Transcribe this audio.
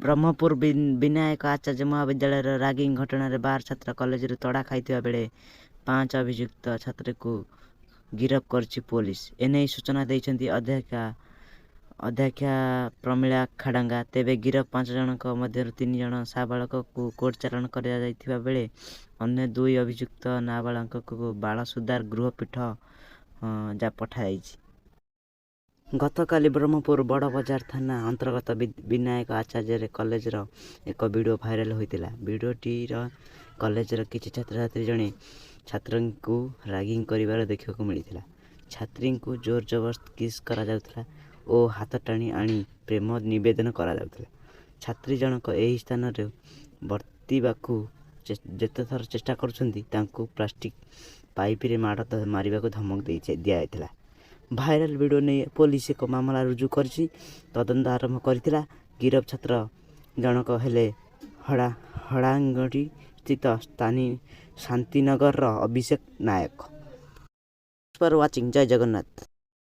ବ୍ରହ୍ମପୁର ବିନାୟକ ଆଚାର୍ଯ୍ୟ ମହାବିଦ୍ୟାଳୟର ରାଗିଂ ଘଟଣାରେ 12 ଛାତ୍ର କଲେଜରୁ ତଡ଼ା ଖାଇଥିବା ବେଳେ ପାଞ୍ଚ ଅଭିଯୁକ୍ତ ଛାତ୍ରଙ୍କୁ ଗିରଫ କରିଛି ପୋଲିସ। ଏନେଇ ସୂଚନା ଦେଇଛନ୍ତି ଅଧ୍ୟକ୍ଷା ପ୍ରମିଳା ଖାଡ଼ଙ୍ଗା। ତେବେ ଗିରଫ ପାଞ୍ଚ ଜଣଙ୍କ ମଧ୍ୟରୁ ତିନି ଜଣ ସାବାଳକଙ୍କୁ କୋର୍ଟ ଚାଲାଣ କରାଯାଇଥିବା ବେଳେ ଅନ୍ୟ ଦୁଇ ଅଭିଯୁକ୍ତ ନାବାଳକଙ୍କୁ ବାଳ ସୁଧାର ଗୃହ ପଠାଯାଇଛି। ଗତକାଲି ବ୍ରହ୍ମପୁର ବଡ଼ବଜାର ଥାନା ଅନ୍ତର୍ଗତ ବିନାୟକ ଆଚାର୍ଯ୍ୟରେ କଲେଜର ଏକ ଭିଡ଼ିଓ ଭାଇରାଲ ହୋଇଥିଲା। ଭିଡ଼ିଓଟିର କଲେଜର କିଛି ଛାତ୍ରଛାତ୍ରୀ ଜଣେ ଛାତ୍ରଙ୍କୁ ରାଗିଂ କରିବାର ଦେଖିବାକୁ ମିଳିଥିଲା। ଛାତ୍ରୀଙ୍କୁ ଜୋର ଜବରଦସ୍ତ କିସ୍ କରାଯାଉଥିଲା ଓ ହାତ ଟାଣି ଆଣି ପ୍ରେମ ନିବେଦନ କରାଯାଉଥିଲା। ଛାତ୍ରୀ ଜଣକ ଏହି ସ୍ଥାନରେ ବର୍ତ୍ତିବାକୁ ଯେତେଥର ଚେଷ୍ଟା କରୁଛନ୍ତି, ତାଙ୍କୁ ପ୍ଲାଷ୍ଟିକ ପାଇପରେ ମାଡ଼ ମାରିବାକୁ ଧମକ ଦିଆଯାଇଥିଲା। ଭାଇରାଲ ଭିଡ଼ିଓ ନେଇ ପୋଲିସ ଏକ ମାମଲା ରୁଜୁ କରିଛି, ତଦନ୍ତ ଆରମ୍ଭ କରିଥିଲା। ଗିରଫ ଛାତ୍ର ଜଣକ ହେଲେ ହଡ଼ାଙ୍ଗଡ଼ି ସ୍ଥିତ ଶାନ୍ତିନଗରର ଅଭିଷେକ Nayak. For watching. Jay Jagannath.